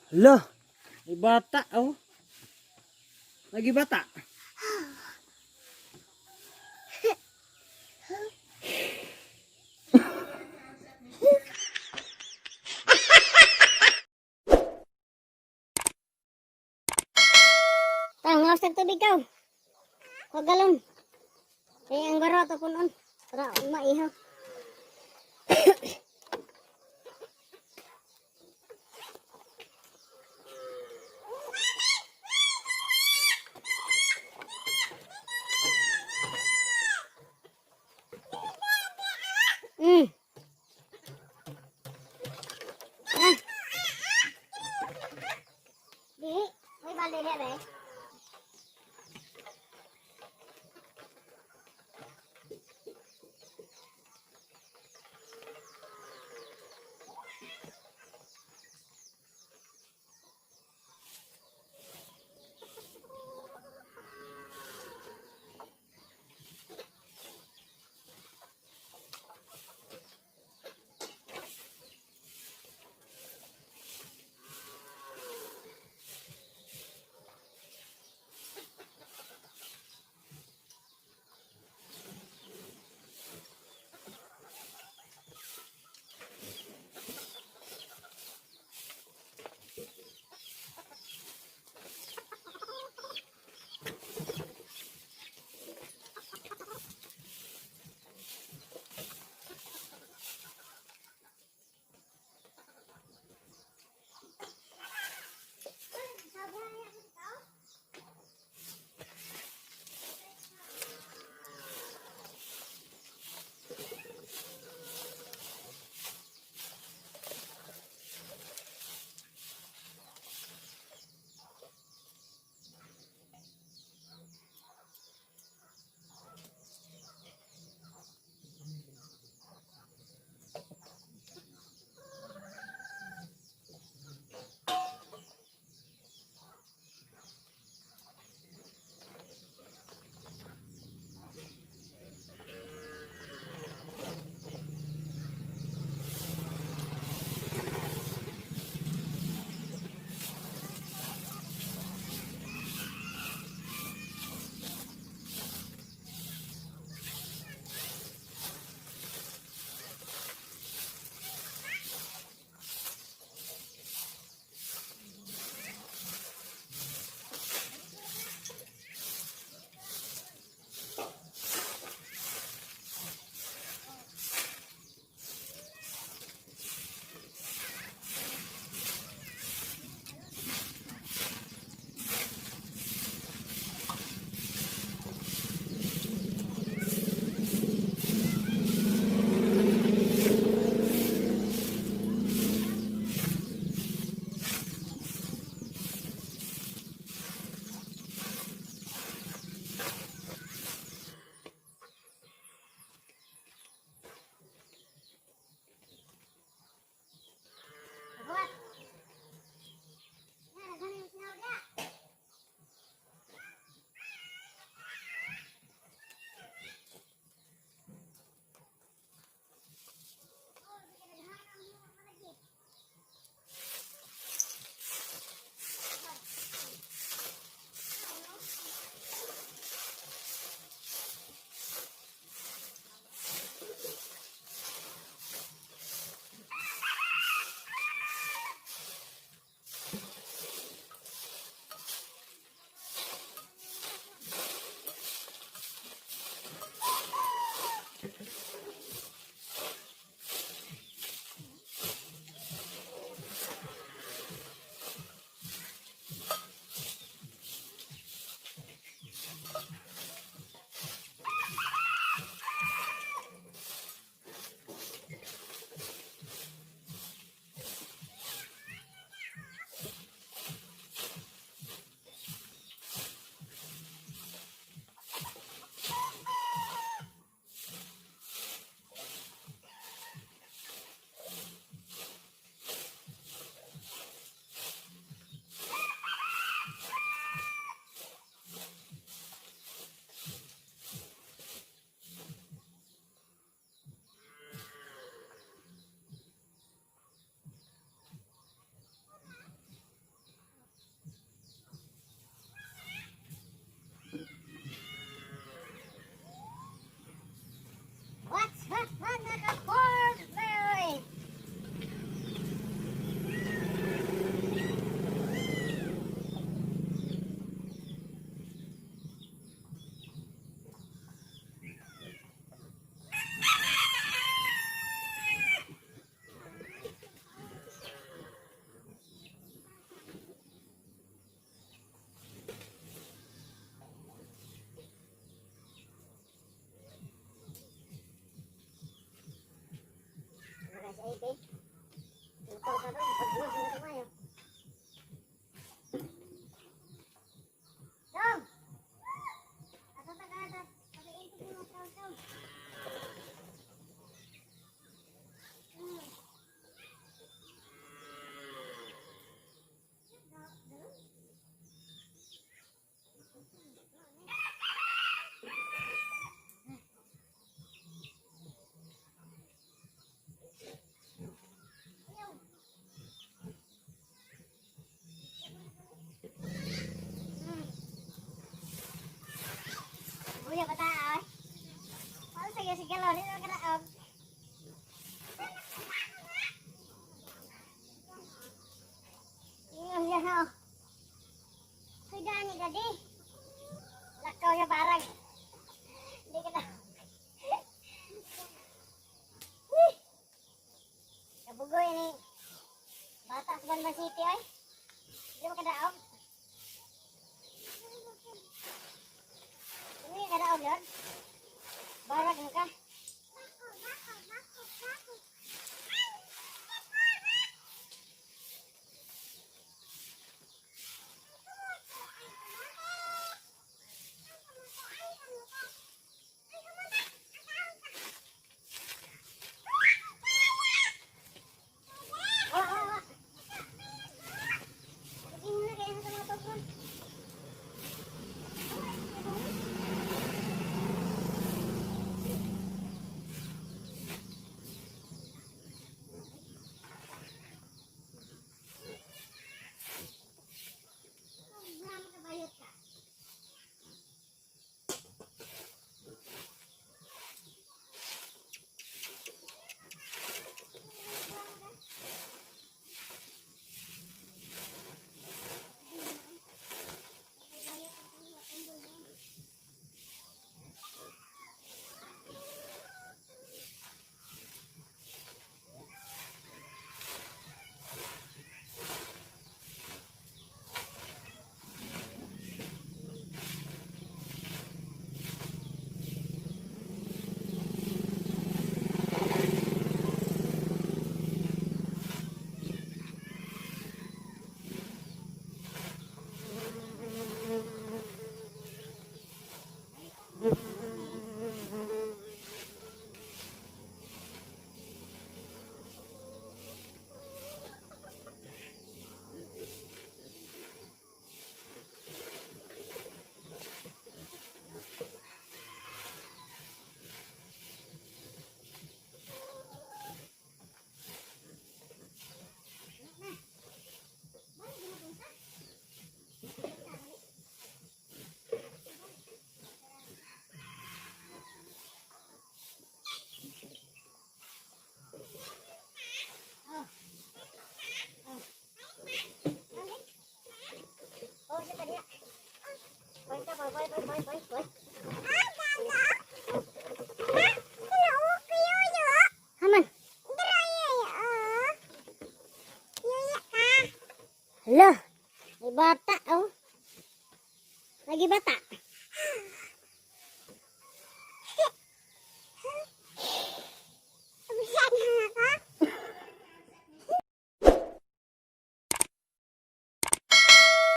Hala, may bata oh. Lagi bata. Tang, ngawas ng tubig ka. Huwag galon. Kaya ang baro ito punon. Para maihaw. Ah. Di, may balde di ba? Ay, motor ka doon. Pag-iwas na tumayo. Dong! Asa ta ka ta? Pag-iintik mo tawag dong. Buya pa ta ay. Paano sa sige lo, dito ka na og. Ingon siya ha. Ay gani gadi. Lakaw siya barang. Hindi ka na. Kabugoy ni bata sa Banban City ay. Hindi mo kadaog. Hindi ka kadaog yun. Barag na ka. Wa, wa, wa. Laging na kayo sa mga tokron. Kabayot ka. Oh, siya kaniya. Boy ka, boy, boy, boy, boy, boy, boy. Haman. Hala, may bata oh. Lagi bata.